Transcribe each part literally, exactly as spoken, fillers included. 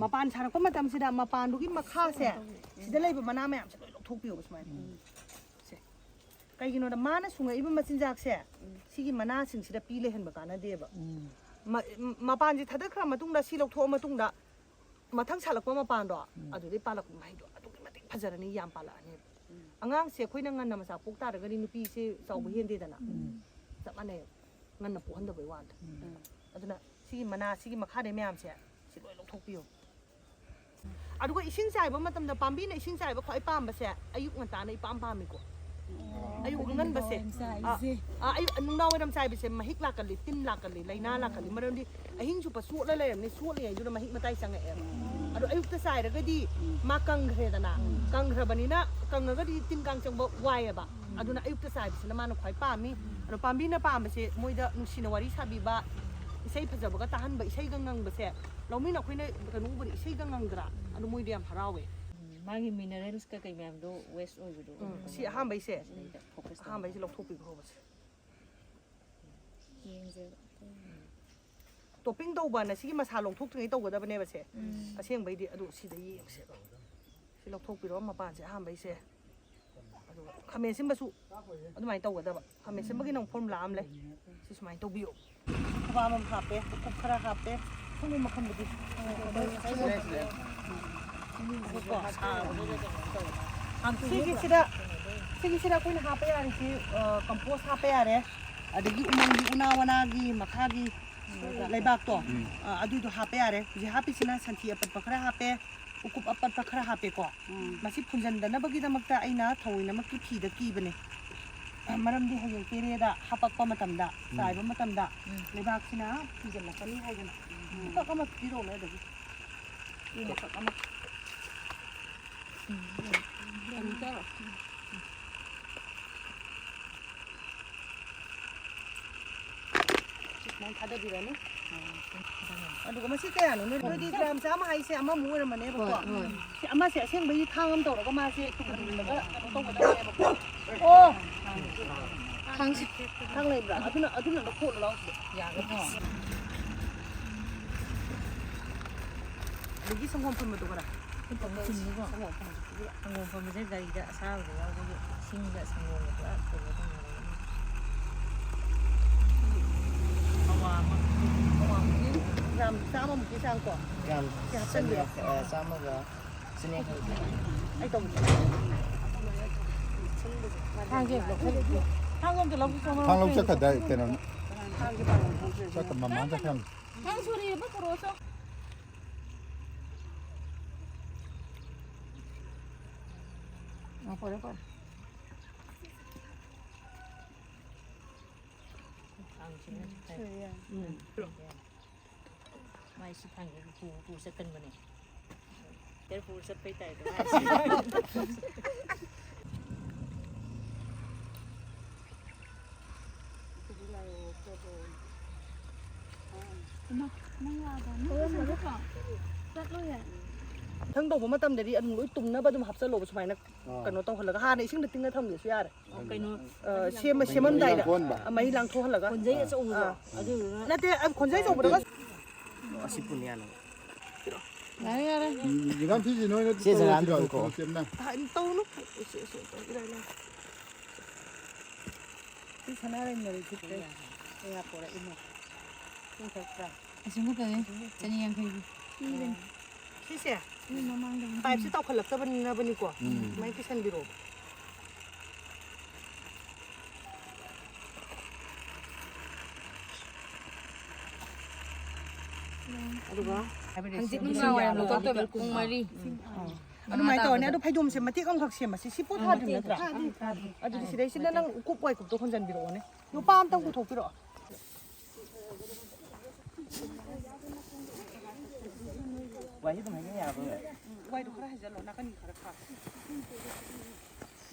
ꯃꯄꯥꯟ ꯁꯥꯔꯛꯄ ꯃꯇꯝꯁꯤꯗ ꯃꯄꯥꯟꯗꯨꯒꯤ ꯃꯈꯥꯁꯦ, ꯁꯤꯗ ꯂꯩꯕ ꯃꯅꯥ ꯃꯌꯥꯝꯁꯦ ꯂꯣꯏ ꯂꯧꯊꯣꯛꯄꯤꯌꯣꯕ ꯁꯨꯃꯥꯏꯅ꯫ ꯁꯦ꯫ ꯀꯩꯒꯤꯅꯣꯗ ꯃꯥꯅ ꯁꯨꯡꯉꯛꯏꯕ ꯃꯆꯤꯟꯖꯥꯛꯁꯦ ꯁꯤꯒꯤ ꯃꯅꯥꯁꯤꯡꯁꯤꯗ ꯄꯤ ꯂꯩꯍꯟꯕ ꯀꯥꯟꯅꯗꯦꯕ꯫ ꯃ-, ꯃꯄꯥꯟꯁꯤ ꯊꯥꯗꯠꯈ꯭ꯔ ꯃꯇꯨꯡꯗ, ꯁꯤ ꯂꯧꯊꯣꯛꯑ ꯃꯇꯨꯡꯗ, ꯃꯊꯪ ꯁꯥꯠꯂꯛꯄ ꯃꯄꯥꯟꯗꯣ, ꯑꯗꯨꯗꯩ ꯄꯥꯜꯂꯛꯄ ꯃꯍꯩꯗꯣ ꯑꯗꯨꯛꯀꯤ ꯃꯇꯤꯛ ꯐꯖꯔꯅꯤ, ꯌꯥꯝ ꯄꯥꯜꯂꯛꯑꯅꯦꯕ꯫ ꯑꯉꯥꯡꯁꯦ ꯑꯩꯈꯣꯏꯅ ꯉꯟꯅ ꯃꯆꯥ ꯄꯣꯛ ꯇꯥꯔꯒꯗꯤ ꯅꯨꯄꯤꯁꯦ ꯆꯥꯎꯕ ꯍꯦꯟꯗꯦꯗꯅ꯫ ꯆꯞ ꯃꯥꯟꯅꯩ꯫ ꯉꯟꯅ ꯄꯣꯛꯍꯟꯗꯕꯩ ꯋꯥꯅꯤꯗ꯫ ꯑꯗꯨꯅ ꯁꯤꯒꯤ ꯃꯅꯥ, ꯁꯤꯒꯤ ꯃꯈꯥꯗꯩ ꯃꯌꯥꯝꯁꯦ ꯁꯤ ꯂꯣꯏ ꯂꯧꯊꯣꯛꯄꯤꯌꯣ꯫ ꯑꯗꯨꯒ ꯏꯁꯤꯡ ꯆꯥꯏꯕ ꯃꯇꯝꯗ, ꯄꯥꯝꯕꯤꯅ ꯏꯁꯤꯡ ꯆꯥꯏꯕ ꯈ꯭ꯋꯥꯏ ꯄꯥꯝꯕꯁꯦ ꯑꯌꯨꯛ ꯉꯟꯇꯥꯅ ꯏꯄꯥꯝ ꯄꯥꯝꯃꯤꯀꯣ꯫ ꯑꯌꯨꯛ ꯑꯉꯟꯕꯁꯦ꯫ ꯑꯥ, ꯑꯥ, ꯑꯌꯨꯛ ꯅꯨꯡꯗꯥꯡ ꯋꯥꯏꯔꯝ ꯆꯥꯏꯕꯁꯦ ꯃꯍꯤꯛ ꯂꯥꯛꯀꯜꯂꯤ, ꯇꯤꯟ ꯂꯥꯛꯀꯜꯂꯤ, ꯂꯥꯏꯅꯥ ꯂꯥꯛꯀꯜꯂꯤ꯫ ꯃꯔꯝꯗꯤ ꯑꯍꯤꯡ ꯆꯨꯞꯄ ꯆꯣꯠꯂ ꯂꯩꯔꯝꯅꯤ, ꯆꯣꯠꯂꯤꯉꯩꯗꯨꯗ ꯃꯍꯤꯛ ꯃꯇꯥꯏ ꯆꯪꯉꯛꯑꯦꯕ꯫ ꯑꯗꯣ ꯑꯌꯨꯛꯇ ꯆꯥꯏꯔꯒꯗꯤ ꯃꯥ ꯀꯪꯈ꯭ꯔꯦꯗꯅ, ꯀꯪꯈ꯭ꯔꯕꯅꯤꯅ, ꯀꯪꯉꯒꯗꯤ ꯇꯤꯟ ꯀꯥꯡ ꯆꯪꯕ ꯋꯥꯏꯑꯦꯕ꯫ ꯑꯗꯨꯅ ꯑꯌꯨꯛꯇ ꯆꯥꯏꯕꯁꯤꯅ ꯃꯥꯅ ꯈ꯭ꯋꯥꯏ ꯄꯥꯝꯃꯤ꯫ ꯑꯗꯣ ꯄꯥꯝꯕꯤꯅ ꯄꯥꯝꯕꯁꯦ ꯃꯣꯏꯗ ꯅꯨꯡꯁꯤꯅ ꯋꯥꯔꯤ ꯁꯥꯕꯤꯕ, ꯏꯁꯩ ꯐꯖꯕꯒ ꯇꯥꯍꯟꯕ, ꯏꯁꯩꯒ ꯉꯪꯕꯁꯦ꯫ ꯂꯧꯃꯤꯅ ꯑꯩꯈꯣꯏꯅ ꯀꯩꯅꯣ ꯎꯕꯗ ꯏꯁꯩꯒ ꯉꯪꯗ꯭ꯔꯥ? ꯑꯗꯨ ꯃꯣꯏꯗꯤ ꯌꯥꯝ ꯍꯔꯥꯎꯋꯦ꯫ ꯎꯝ, ꯃꯥꯒꯤ minerals ꯀꯩꯀꯩ ꯃꯌꯥꯝꯗꯣ waste ꯑꯣꯏꯕꯗꯣ ꯎꯝ, ꯁꯤ ꯑꯍꯥꯟꯕꯩꯁꯦ, ꯁꯤꯗꯩꯗ focus ꯇꯧꯕ꯫ ꯑꯍꯥꯟꯕꯩꯁꯦ ꯂꯧꯊꯣꯛꯄꯤꯕ ꯍꯧꯕꯁꯦ꯫ ꯌꯦꯡꯁꯦꯕ꯫ Topping ꯇꯧꯕꯅ ꯁꯤꯒꯤ ꯃꯁꯥ ꯂꯧꯊꯣꯛꯇ꯭ꯔꯤꯉꯩ ꯇꯧꯒꯗꯕꯅꯦꯕ ꯁꯦ꯫ ꯎꯝ꯫ ꯑꯁꯦꯡꯕꯩꯗꯤ ꯑꯗꯨ ꯁꯤꯗ ꯌꯦꯡꯁꯦꯕ꯫ ꯁꯤ ꯂꯧꯊꯣꯛꯄꯤꯔꯣ, ꯃꯄꯥꯟꯁꯦ ꯑꯍꯥꯟꯕꯩꯁꯦ꯫ ꯑꯗꯨꯒ ꯈꯥꯃꯦꯟ ꯑꯁꯤꯟꯕꯁꯨ ꯑꯗꯨꯃꯥꯏꯅ ꯇꯧꯒꯗꯕ꯫ ꯈꯥꯃꯦꯟ ꯑꯁꯤꯟꯕꯒꯤꯅ ꯑꯃꯨꯛ formula ꯑꯃ ꯂꯩ꯫ ꯁꯤ ꯁꯨꯃꯥꯏꯅ ꯇꯧꯕꯤꯌꯣ꯫ ꯈꯨꯕꯥꯝ ꯑꯃ ꯍꯥꯞꯄꯦ, ꯃꯀꯨꯞ ꯈꯔ ꯍꯥꯞꯄꯦ, ꯁꯪꯒꯣꯝ ꯃꯈꯨꯝꯕꯨꯗꯤ꯫ ꯁꯤꯒꯤꯁꯤꯗ, ꯁꯤꯒꯤꯁꯤꯗ ꯑꯩꯈꯣꯏꯅ ꯍꯥꯞꯄ ꯌꯥꯔꯤꯁꯤ, ꯑ, compost ꯍꯥꯞꯄ ꯌꯥꯔꯦ, ꯑꯗꯒꯤ ꯎꯃꯪꯒꯤ ꯎꯅꯥ ꯋꯥꯅꯥꯒꯤ ꯃꯈꯥꯒꯤ ꯂꯩꯕꯥꯛꯇꯣ, ꯑ, ꯑꯗꯨꯏꯗꯣ ꯍꯥꯞꯄ ꯌꯥꯔꯦ꯫ ꯍꯧꯖꯤꯛ ꯍꯥꯞꯄꯤꯁꯤꯅ ꯁꯟꯊꯤ ꯑꯄꯠꯄ ꯈꯔ ꯍꯥꯞꯄꯦ, ꯎꯀꯨꯞ ꯑꯄꯠꯄ ꯈꯔ ꯍꯥꯞꯄꯦꯀꯣ꯫ ꯎꯝ꯫ ꯃꯁꯤ ꯐꯨꯟꯖꯟꯗꯅꯕꯒꯤꯗꯃꯛꯇ ꯑꯩꯅ ꯊꯑꯣꯏꯅꯃꯛꯀꯤ ꯐꯤꯗ ꯀꯤꯕꯅꯦ꯫ ꯃꯔꯝꯗꯤ ꯍꯌꯦꯡ ꯄꯦꯔꯦꯗ ꯍꯥꯄꯛꯄ ꯃꯇꯝꯗ, ꯎꯝ, ꯆꯥꯏꯕ ꯃꯇꯝꯗ, ꯎꯝ, ꯂꯩꯕꯥꯛꯁꯤꯅ ꯐꯨꯟꯖꯜꯂꯛꯀꯅꯤ ꯍꯥꯏꯗꯅ꯫ ꯎꯝ꯫ ꯄꯛ ꯑꯃ ꯄꯤꯔꯛꯑꯣꯅꯦ ꯑꯗꯒꯤ꯫ ꯎ ꯃꯀꯛ ꯑꯃ꯫ ꯎꯝ꯫ ꯎꯝ꯫ ꯁꯨꯃꯥꯏꯅ ꯊꯥꯗꯕꯤꯔꯅꯤ꯫ ꯑꯗꯨꯒ ꯃꯁꯤ ꯀꯌꯥꯅꯣ? ꯅꯣꯏ, ꯅꯣꯏꯗꯤ ꯒ꯭ꯔꯥꯝ ꯆꯥꯝꯃ ꯍꯥꯏꯁꯦ ꯑꯃꯃꯨꯛ ꯑꯣꯏꯔꯝꯃꯅꯦꯕꯀꯣ꯫ ꯍꯣꯏ, ꯍꯣꯏ꯫ ꯁꯤ ꯑꯃꯁꯦ ꯑꯁꯦꯡꯕꯒꯤ ꯊꯥꯡ ꯑꯃ ꯇꯧꯔꯒ ꯃꯥꯁꯦ ꯇꯨꯝꯍꯜꯂꯒ ꯀꯩꯅꯣ ꯇꯧꯒꯗꯕꯅꯦꯕꯀꯣ꯫ ꯑꯣ! ꯊꯥꯡꯁꯦ꯫ ꯊꯥꯡ ꯂꯩꯕ꯭ꯔꯥ? ꯑꯗꯨꯅ, ꯑꯗꯨꯅ ꯂꯧꯊꯣꯛꯑꯣ ꯂꯥꯎꯁꯦ꯫ ꯌꯥꯒꯗ꯭ꯔꯣ? ꯑꯗꯒꯤ ꯁꯪꯒꯣꯝ ꯐꯝꯕꯗꯣ ꯈꯔ꯫ ꯁꯪꯒꯣꯝ ꯐꯝꯕꯁꯦ ꯒꯥꯔꯤꯗ ꯑꯁꯥꯕꯗ ꯌꯥꯎꯕꯒꯤ ꯏꯁꯤꯡꯒ ꯁꯪꯒꯣꯝꯒ ꯄꯨꯔꯥ ꯀꯩꯅꯣ ꯇꯧꯅꯕꯅꯤ꯫ ꯄꯋꯥ ꯑꯃ, ꯄꯋꯥ ꯑꯃ꯫ ꯒ꯭ꯔꯥꯝ ꯆꯥꯝꯃꯃꯨꯛꯀꯤ ꯆꯥꯡ ꯀꯣ? ꯒ꯭ꯔꯥꯝ ꯁꯤ ꯍꯥꯞꯆꯤꯟꯕꯤꯔꯣ꯫ ꯆꯅꯤ ꯌꯥꯡꯈꯩ, ꯑ, ꯆꯥꯝꯃꯒ ꯆꯅꯤ ꯌꯥꯡꯈꯩ꯫ ꯑꯩ ꯇꯧꯒꯦ꯫ ꯊꯥꯡꯁꯦ ꯂꯧꯊꯣꯛ-, ꯊꯥꯡ ꯑꯝꯇ ꯂꯧꯊꯣꯛ-, ꯊꯥꯡ ꯂꯧ ꯆꯠꯈ꯭ꯔꯗꯥꯏ ꯀꯩꯅꯣ? ꯆꯠꯈ꯭ꯔ ꯃꯃꯥ ꯆꯠꯈ꯭ꯔꯕꯅꯤ꯫ ꯅꯪ ꯁꯣꯔꯤ ꯑꯃ ꯄꯨꯔꯛꯑꯣ ꯆꯣ꯫ ꯑ, ꯄꯨꯔꯦ, ꯄꯨꯔꯦ꯫ ꯎꯝ, ꯁꯣꯔꯤ ꯌꯥꯔꯦ꯫ ꯎꯝ꯫ ꯃꯥꯏ ꯁꯤ ꯊꯥꯡꯁꯦ ꯄꯨ-, ꯄꯨ ꯆꯠꯀꯟꯕꯅꯦ꯫ ꯀꯦꯔ ꯄꯨꯔ ꯆꯠꯄꯩ ꯇꯥꯏꯞꯇ ꯃꯥꯏ ꯁꯤ꯫ ꯃꯊꯪ ꯇꯧꯕ ꯃꯇꯝꯗꯗꯤ ꯑꯗꯨꯝ ꯂꯣꯏ ꯇꯨꯝꯅꯕ ꯑꯗꯨꯝ ꯍꯥꯞꯆꯜꯂꯣꯕ ꯁꯨꯃꯥꯏꯅ꯫ ꯑꯥ꯫ ꯀꯩꯅꯣ ꯇꯧꯍꯜꯂꯒ ꯍꯥꯟꯅ ꯏꯁꯤꯡꯗ ꯇꯤꯡꯉ ꯊꯝꯒꯦꯁꯨ ꯌꯥꯔꯦ꯫ ꯀꯩꯅꯣ ꯑ, ꯁꯦꯝꯕ, ꯁꯦꯝꯃꯝꯗꯥꯏꯗ꯫ ꯂꯥꯡꯊꯣꯛꯍꯟꯕ꯫ ꯑ, ꯃꯍꯤ ꯂꯥꯡꯊꯣꯛꯍꯜꯂꯒ꯫ ꯈꯣꯟꯖꯩ ꯑꯆꯧꯕꯗꯣ꯫ ꯑꯥ꯫ ꯑꯗꯨꯗꯨꯅ ꯅꯠꯇꯦ, ꯑ, ꯈꯣꯟꯖꯩ ꯑꯆꯧꯕꯗꯒ꯫ ꯑꯁꯤ ꯄꯨꯟ ꯌꯥꯅꯕ꯫ ꯌꯥꯔꯦ, ꯌꯥꯔꯦ꯫ ꯎꯝ, ꯃꯦꯗꯥꯝ, ꯁꯤꯁꯦ ꯅꯣꯏꯅ ꯁꯤꯁꯦ ꯇꯧꯔꯁꯤꯔꯣ? ꯉꯥꯏꯍꯥꯛ ꯄꯨꯊꯣꯛꯑꯣ꯫ ꯁꯦꯝꯅ꯫ ꯍꯥ, ꯇꯧꯅꯨ꯫ ꯁꯤ, ꯁꯤ, ꯁꯤ, ꯏꯔꯥꯏ ꯂꯥꯏ꯫ ꯁꯤ ꯁꯅꯥꯔꯩ ꯃꯔꯨ ꯈꯤꯇꯪ ꯀꯌꯥ ꯄꯣꯔꯛꯏꯅꯣ? ꯁꯤ ꯈꯛꯇ꯫ ꯑꯁꯤ ꯈꯛꯇꯅꯦ꯫ ꯆꯅꯤ ꯌꯥꯡꯈꯩꯒꯤ꯫ ꯄꯤꯕꯅꯤ꯫ ꯁꯤꯁꯦ? ꯃꯤ ꯃꯃꯥꯡꯗ ꯄꯥꯏꯞꯁꯦ ꯇꯥꯎꯈꯠꯂꯛꯇꯕꯅꯤꯅꯕꯅꯤꯀꯣ꯫ ꯎꯝ꯫ ꯁꯨꯃꯥꯏꯅ ꯀꯤꯁꯟꯕꯤꯔꯣ꯫ ꯑꯗꯨꯒ ꯍꯪꯆꯤꯠ ꯅꯨꯡꯗꯥꯡ ꯋꯥꯏꯔꯝ ꯂꯧꯊꯣꯛꯇꯣꯏꯕ, ꯄꯨꯡ ꯃꯔꯤ꯫ ꯑꯗꯨꯃꯥꯏꯅ ꯇꯧꯔꯅꯤ꯫ ꯑꯗꯣ ꯐꯩꯗꯣꯝꯁꯦ ꯃꯇꯦꯛ ꯑꯃꯈꯛ ꯁꯦꯝꯃꯁꯤ꯫ ꯁꯤ ꯄꯣꯠ ꯊꯥꯗ꯭ꯔꯤꯕ ꯅꯠꯇ꯭ꯔꯥ? ꯊꯥꯗꯦ, ꯊꯥꯗꯦ꯫ ꯑꯗꯨꯗꯤ ꯁꯤꯗꯩꯁꯤꯗ ꯅꯪ ꯎꯀꯨꯞ ꯋꯥꯏꯀꯨꯞꯇꯣ ꯍꯣꯟꯖꯟꯕꯤꯔꯛꯑꯣꯅꯦ꯫ ꯅꯨꯄꯥ ꯑꯝꯇꯪ ꯄꯨꯊꯣꯛꯄꯤꯔꯛꯑꯣ꯫ ꯋꯥꯏꯁꯤ ꯑꯗꯨꯝ ꯍꯩꯖꯤꯟ ꯌꯥꯕ꯭ꯔꯣ? ꯎꯝ, ꯋꯥꯏꯗꯣ ꯈꯔ ꯍꯩꯖꯜꯂꯣ, ꯅꯥꯀꯟꯒꯤ ꯈꯔ ꯈꯥꯛ꯫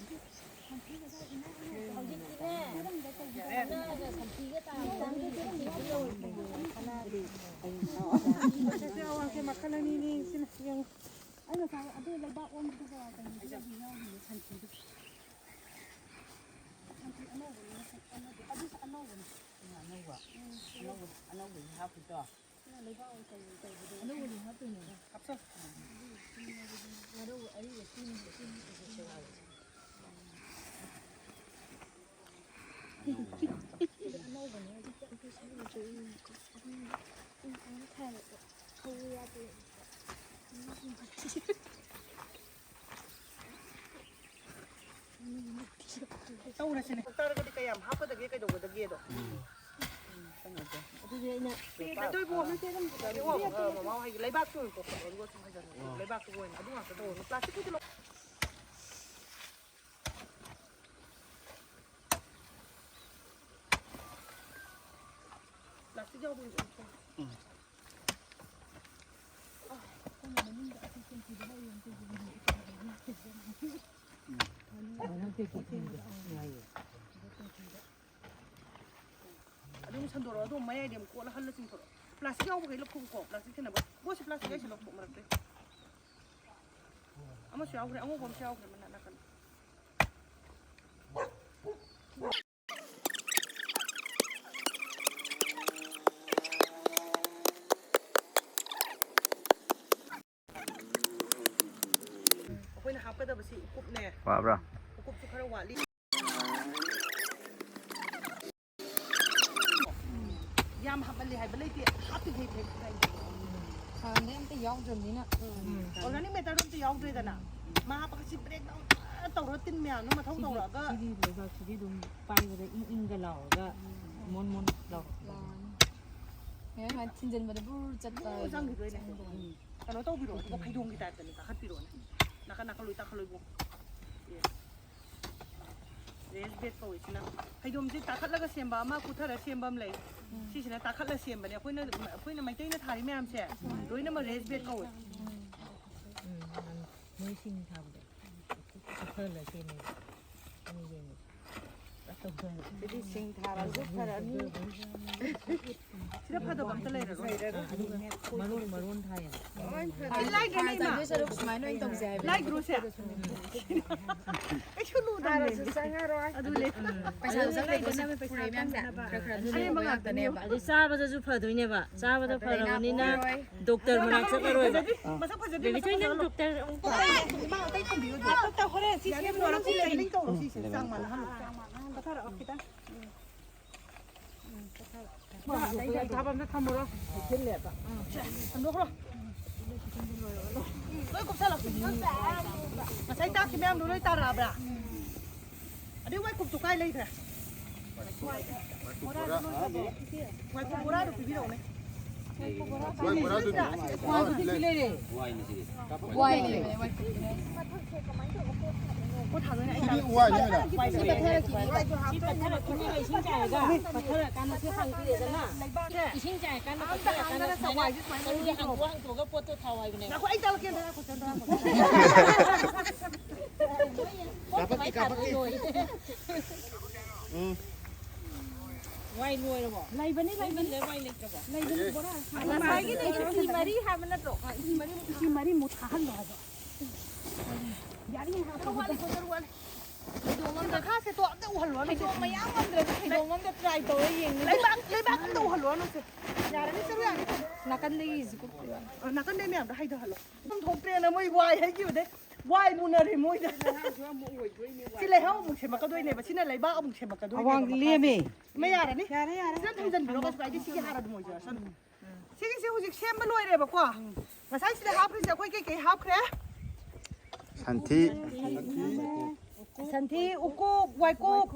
ꯍꯧꯖꯤꯛꯇꯤꯅꯦ, ꯁꯝꯊꯤꯒ ꯇꯥꯕ ꯁꯦ ꯑꯋꯥꯡꯁꯦ ꯃꯈꯜ ꯑꯅꯤꯅꯤ, ꯁꯤꯅ ꯌꯦꯡꯉꯨ꯫ ꯑꯩ ꯉꯁꯥꯏ ꯑꯗꯨ ꯂꯩꯕꯥꯛ ꯑꯣꯟꯕꯗꯨꯒ ꯀꯩꯅꯣꯗꯨꯒꯗꯤ ꯌꯥꯎꯔꯤꯅꯦ, ꯁꯟꯊꯤꯗꯨ꯫ ꯁꯟꯊꯤ ꯑꯅꯧꯕꯅꯤꯅ ꯑꯃꯗꯤ, ꯑꯗꯨꯁꯨ ꯑꯅꯧꯕꯅꯤ꯫ ꯑꯅꯧꯕ, ꯑꯅꯧꯕ, ꯑꯅꯧꯕꯒꯤ ꯍꯥꯞꯄꯤꯗꯣ꯫ ꯁꯤꯅ ꯂꯩꯕꯥꯛ ꯑꯣꯏ ꯀꯩ ꯑꯣꯏ ꯇꯧꯕꯗꯣ꯫ ꯑꯅꯧꯕꯗꯤ ꯍꯥꯞꯇꯣꯏꯅꯦ꯫ ꯇꯧꯔꯁꯤꯅꯦ꯫ ꯇꯥꯔꯒꯗꯤ ꯀꯌꯥꯝ ꯍꯥꯞꯀꯗꯒꯦ, ꯀꯩꯗꯧꯒꯗꯒꯦꯗꯣ꯫ ꯎꯝ, ꯆꯪꯉꯒꯦ꯫ ꯑꯗꯨꯗꯤ ꯑꯩꯅ ꯄꯦꯛ ꯑꯗꯨ ꯏꯕꯣ, ꯅꯠꯇꯦ, ꯑꯗꯨꯝ ꯄꯦꯛ ꯑꯣ, ꯄꯦꯛ ꯑ, ꯃꯃꯥ ꯍꯣꯏꯒꯤ ꯂꯩꯕꯥꯛꯇꯣ ꯑꯣꯏꯅ ꯀꯣꯛꯈꯠꯂꯣ, ꯑꯗꯨꯒ ꯁꯨꯝ ꯍꯩꯖꯜꯂꯣ꯫ ꯑꯣ꯫ ꯂꯩꯕꯥꯛꯇꯨꯒ ꯑꯣꯏꯅ ꯑꯗꯨ ꯉꯥꯛꯇ ꯇꯧꯔꯣ꯫ ꯄ꯭ꯂꯥꯁꯇꯤꯛꯀꯤꯗꯤ ꯂꯧ-, ꯄ꯭ꯂꯥꯁꯇꯤꯛ ꯌꯥꯎꯕꯒꯤ ꯑꯣꯏꯅ ꯇꯧꯔꯣ꯫ ꯎꯝ꯫ ꯑꯗꯨꯝ ꯁꯟꯗꯣꯔꯛꯑꯣ, ꯑꯗꯨꯝ ꯃꯌꯥꯏꯗꯤ ꯑꯃꯨꯛ ꯀꯣꯠꯂ ꯍꯜꯂ ꯆꯤꯡꯊꯣꯔꯛꯑꯣ꯫ Plastic ꯌꯥꯎꯕꯈꯩ ꯂꯧꯊꯣꯛꯎꯀꯣ, plastic ꯊꯤꯟꯅꯕ꯫ ꯃꯣꯏꯁꯤ ꯄ꯭ꯂꯥꯁꯇꯤꯛ ꯍꯥꯏꯁꯤ ꯂꯧꯊꯣꯛ ꯃꯔꯛꯇꯩ꯫ ꯑꯃꯁꯨ ꯌꯥꯎꯈ꯭ꯔꯦ, ꯑꯉꯧꯕ ꯑꯃꯁꯨ ꯌꯥꯎꯈ꯭ꯔꯦ ꯃꯅꯥꯛ ꯅꯥꯀꯟꯗ꯫ ꯑꯩꯈꯣꯏꯅ ꯍꯥꯞꯀꯗꯕꯁꯤ ꯎꯀꯨꯞꯅꯦ꯫ ꯋꯥꯕ꯭ꯔꯥ? ꯎꯀꯨꯞꯁꯨ ꯈꯔ ꯋꯥꯠꯂꯤ꯫ ꯌꯥꯝ ꯍꯥꯞꯃꯜꯂꯦ ꯍꯥꯏꯕ ꯂꯩꯇꯦ, ꯍꯥꯞꯄꯤꯈꯩ ꯐꯩ ꯀꯥꯏꯗꯦ꯫ ꯍꯥꯟꯅꯗꯩ ꯑꯝꯇ ꯌꯥꯎꯗ꯭ꯔꯕꯅꯤꯅ꯫ ꯎꯝ꯫ Organic matter ꯑꯝꯇ ꯌꯥꯎꯗ꯭ꯔꯦꯗꯅ꯫ ꯃꯥ ꯍꯥꯞꯄꯒ ꯁꯤ breakdown ꯐꯖꯅ ꯇꯧꯔꯒ ꯇꯤꯟ ꯃꯌꯥꯝꯗꯣ ꯃꯊꯧ ꯁꯤꯗꯤ, ꯇꯧꯔꯛꯑꯒ꯫ ꯁꯤꯗꯤ ꯂꯩꯕꯥꯛꯁꯤꯗꯤ ꯑꯗꯨꯝ ꯄꯥꯏꯕꯗ ꯏꯪ ꯏꯪꯒ ꯂꯥꯎꯔꯒ ꯃꯣꯟ ꯃꯣꯟ ꯂꯥꯎꯔꯛꯄꯗꯣ꯫ ꯂꯥꯎꯔꯅꯤ꯫ ꯃꯌꯥꯝ ꯁꯨꯃꯥꯏꯅ ꯊꯤꯟꯖꯤꯟꯕꯗ ꯕꯨꯔ ꯆꯠꯄ ꯕꯨꯔ ꯍꯥꯏꯗꯣ ꯆꯪꯈꯤꯗꯣꯏꯅꯦ꯫ ꯆꯪꯗꯣꯏꯅꯦ꯫ ꯎꯝ꯫ ꯀꯩꯅꯣ ꯇꯧꯕꯤꯔꯣ, ꯑꯗꯨꯒ ꯐꯩꯗꯣꯝꯒꯤ type ꯇꯅꯦ ꯀꯥꯈꯠꯄꯤꯔꯣꯅꯦ꯫ ꯅꯥꯀꯟ ꯅꯥꯀꯟ ꯂꯣꯏ ꯀꯥꯈꯠꯂꯣ ꯏꯕꯨꯡ꯫ Yes꯫ Raised bed ꯀꯧꯏ ꯁꯤꯅ꯫ ꯐꯩꯗꯣꯝꯁꯦ ꯇꯥꯈꯠꯂꯒ ꯁꯦꯝꯕ ꯑꯃ, ꯀꯨꯊꯔ ꯁꯦꯝꯕ ꯑꯃ ꯂꯩ꯫ ꯎꯝ꯫ ꯁꯤꯁꯤꯅ ꯇꯥꯈꯠꯂ ꯁꯦꯝꯕꯅꯦ꯫ ꯑꯩꯈꯣꯏꯅ, ꯑꯩꯈꯣꯏꯅ ꯃꯩꯇꯩꯅ ꯊꯥꯔꯤ ꯃꯌꯥꯝꯁꯦ ꯂꯣꯏꯅꯃꯛ raised bed ꯀꯧꯏ꯫ ꯎꯝ꯫ ꯎꯝ, ꯅꯍꯥꯟ ꯃꯣꯏ ꯁꯤꯡ ꯊꯥꯕꯗꯣ꯫ ꯀꯨꯊꯔ ꯁꯦꯝꯃꯦꯕ꯫ ꯑꯩꯅ ꯌꯦꯡꯕꯗ꯫ ꯁꯤꯗꯤ ꯁꯤꯡ ꯊꯥꯔꯁꯨ ꯐꯔꯅꯤ꯫ ꯁꯤꯗ ꯐꯗꯕ ꯑꯝꯇ ꯂꯩꯔꯔꯣꯏ꯫ ꯑꯗꯨꯒ ꯃꯔꯣꯟ, ꯃꯔꯣꯟ ꯊꯥꯏꯌꯦꯕ꯫ ꯂꯥꯏꯗ꯭ꯔꯣ ꯅꯣꯏ ꯏꯃꯥ? ꯁꯨꯃꯥꯏꯅ ꯑꯣꯏꯅ ꯇꯧꯁꯦ ꯍꯥꯏꯕ꯫ ꯂꯥꯏꯗ꯭ꯔꯣ ꯁꯦ? ꯀꯩꯁꯨ ꯂꯨꯗꯕꯅꯦ꯫ ꯆꯪꯉꯔꯣꯏ꯫ ꯑꯗꯨꯅꯦ꯫ ꯄꯩꯁꯥꯁꯨ ꯆꯪꯗꯦ, ꯄꯨꯔꯛꯏ ꯃꯌꯥꯝꯁꯦ ꯈꯔ ꯈꯔ ꯑꯗꯨꯝ ꯑꯔꯦꯝꯕ ꯂꯧꯕ ꯉꯥꯛꯇꯅꯦꯕ꯫ ꯉꯥꯛꯇꯅꯦꯕ꯫ ꯑꯗꯩ ꯆꯥꯕꯗꯁꯨ ꯐꯗꯣꯏꯅꯦꯕ꯫ ꯆꯥꯕꯗ ꯐꯔꯕꯅꯤꯅ ꯗꯣꯛꯇꯔ ꯃꯅꯥꯛ ꯆꯠꯂꯔꯣꯏꯕ꯫ ꯃꯁꯛ ꯐꯖꯗꯦ, ꯃꯁꯛ ꯐꯖꯗꯦ꯫ ꯏꯃꯥ ꯑꯇꯩ ꯊꯝꯕꯤꯌꯨ꯫ ꯍꯣꯔꯦꯟ ꯁꯤ ꯁꯦꯝ ꯂꯣꯏꯔꯒ ꯄꯨꯜꯂꯦ꯫ ꯂꯤꯡ ꯇꯧꯔꯣ ꯁꯤꯁꯦ꯫ ꯆꯥꯡ ꯃꯥꯟꯅꯍꯜꯂꯣ꯫ ꯆꯥꯡ ꯃꯥꯟꯅꯍꯜꯂꯣ꯫ ꯄꯊꯥꯔꯛꯑꯣ ꯈꯤꯇꯪ꯫ ꯊꯥꯕ ꯑꯝꯇ ꯊꯝꯃꯨꯔꯣ꯫ ꯍꯦꯛꯆꯤꯜꯂꯦꯕ꯫ ꯍꯟꯗꯣꯛꯈ꯭ꯔꯣ꯫ ꯂꯣꯏ ꯀꯨꯞꯁꯜꯂꯣ꯫ ꯉꯁꯥꯏ ꯇꯥꯛꯈꯤ ꯃꯌꯥꯝꯗꯣ ꯂꯣꯏ ꯇꯥꯔꯛꯑꯕ꯭ꯔꯥ? ꯑꯗꯩ ꯋꯥꯏꯀꯨꯞꯇꯣ ꯀꯥꯏ ꯂꯩꯈ꯭ꯔꯦ? ꯋꯥꯏꯀꯨꯞ ꯕꯣꯔꯥꯗꯣ ꯄꯤꯕꯤꯔꯛꯎꯅꯦ꯫ ꯋꯥꯏ ꯕꯣꯔꯥꯗꯨꯗꯤ꯫ ꯋꯥꯏ ꯂꯩꯔꯦ꯫ ꯋꯥꯏ ꯂꯩꯔꯦ꯫ ꯄꯣꯠ ꯊꯥꯡꯗꯣꯏꯅꯦ ꯑꯩ ꯁꯤꯗꯤ ꯄꯠꯊꯔꯛꯈꯤꯅꯦꯕ, ꯏꯁꯤꯡ ꯆꯥꯏꯔꯒ꯫ ꯄꯠꯊꯔꯀꯥꯟꯗ ꯁꯤ ꯍꯥꯡꯕꯤꯔꯦꯗꯅ꯫ ꯏꯁꯤꯡ ꯆꯥꯏꯔꯀꯥꯟꯗ ꯑꯝꯇ ꯄꯠꯊꯔꯀꯥꯟꯗ ꯍꯥꯡꯗꯅ ꯁꯨꯃꯥꯏꯅ ꯆꯋꯥꯏꯁꯦ ꯁꯨꯃꯥꯏꯅ ꯇꯧꯔꯒ ꯍꯥꯡꯗꯣꯛꯑꯣ꯫ ꯍꯥꯡꯗꯣꯛꯑ ꯍꯥꯡꯗꯣꯛꯑꯒ ꯄꯣꯠꯇꯣ ꯊꯥꯎ ꯍꯥꯏꯕꯅꯦꯕ꯫ ꯉꯥꯏꯈꯣ, ꯑꯩ ꯇꯥꯛꯂꯛꯀꯦ, ꯉꯥꯏꯈꯣ, ꯉꯥꯏꯈꯣ꯫ ꯀꯥꯄꯛꯀꯦ, ꯀꯥꯄꯛꯀꯦ꯫ ꯎꯝ꯫ ꯋꯥꯏ ꯂꯣꯏꯔꯕꯣ? ꯂꯩꯕꯅꯤ, ꯂꯩꯕꯅꯤ꯫ ꯂꯩꯕꯅꯤ, ꯂꯩꯇ꯭ꯔꯕꯣ? ꯂꯩꯕꯅꯤ, ꯕꯣꯔꯥ꯫ ꯉꯁꯥꯏꯒꯤꯗꯣ ꯏꯟꯆꯤ ꯃꯔꯤ ꯍꯥꯏꯕ ꯅꯠꯇ꯭ꯔꯣ? ꯏꯟꯆꯤ ꯃꯔꯤꯃꯨꯛ ꯊꯥꯍꯜꯂꯣ ꯍꯥꯏꯕ꯫ ꯌꯥꯔꯤ ꯍꯥꯞꯄ ꯋꯥꯠꯂꯤ, ꯈꯣꯠꯇꯔꯨ ꯋꯥꯠꯂꯤ꯫ ꯐꯩꯗꯣꯝ ꯑꯝꯗ ꯃꯈꯥꯁꯦ ꯇꯣ ꯑꯝꯇ ꯎꯍꯜꯂꯣ ꯍꯥꯏꯕ꯫ ꯐꯩꯗꯣꯝ ꯃꯌꯥꯝ ꯑꯝꯗ꯭ꯔꯗꯤ ꯐꯩꯗꯣꯝ ꯑꯝꯗ try ꯇꯧꯔ ꯌꯦꯡꯅꯤ꯫ ꯂꯩꯕꯥꯛ, ꯂꯩꯕꯥꯛ ꯑꯝꯇ ꯎꯍꯜꯂꯣ ꯍꯥꯏꯕ꯫ ꯌꯥꯔꯅꯤ, ꯆꯠꯂꯨ ꯌꯥꯔꯅꯤ꯫ ꯅꯥꯀꯟꯗꯒꯤ ꯏꯁꯤ ꯀꯨꯞꯄ ꯌꯥꯅꯤ꯫ ꯑ, ꯅꯥꯀꯟꯗꯩ ꯃꯌꯥꯝꯗꯣ ꯍꯩꯊꯍꯜꯂꯣ꯫ ꯑꯗꯨꯝ ꯊꯣꯛꯇ꯭ꯔꯦꯅ ꯃꯣꯏ ꯋꯥꯏ ꯍꯩꯈꯤꯕꯗꯩ ꯋꯥꯏ ꯃꯨꯅꯔꯦ ꯃꯣꯏꯗ꯫ ꯁꯤ ꯂꯩꯍꯥꯎ ꯑꯃꯨꯛ ꯁꯦꯝꯃꯛꯀꯗꯣꯏꯅꯦꯕ꯫ ꯁꯤꯅ ꯂꯩꯕꯥꯛ ꯑꯃꯨꯛ ꯁꯦꯝꯃꯛꯀꯗꯣꯏꯅꯦꯕ ꯑꯋꯥꯡ ꯃꯈꯥꯁꯦ꯫ ꯂꯦꯝꯃꯦ꯫ ꯃ ꯌꯥꯔꯅꯤ? ꯌꯥꯔꯦ, ꯌꯥꯔꯦ꯫ ꯁꯤꯗ ꯊꯝꯖꯤꯟꯕꯤꯔꯣ, ꯀꯩꯁꯨ ꯀꯥꯏꯗꯦ, ꯁꯤꯒꯤ ꯍꯥꯔ ꯑꯗꯨꯝ ꯑꯣꯏꯖꯔꯁꯅꯨ꯫ ꯁꯤꯒꯤꯁꯦ ꯍꯧꯖꯤꯛ ꯁꯦꯝꯕ ꯂꯣꯏꯔꯦꯕꯀꯣ꯫ ꯉꯁꯥꯏ ꯁꯤꯗ ꯍꯥꯞꯈ꯭ꯔꯤꯁꯦ ꯑꯩꯈꯣꯏ ꯀꯩꯀꯩ ꯍꯥꯞꯈ꯭ꯔꯦ? ꯁꯟꯊꯤ꯫ ꯁꯟꯊꯤ, ꯎꯀꯨꯞ, ꯋꯥꯏꯀꯨꯞ,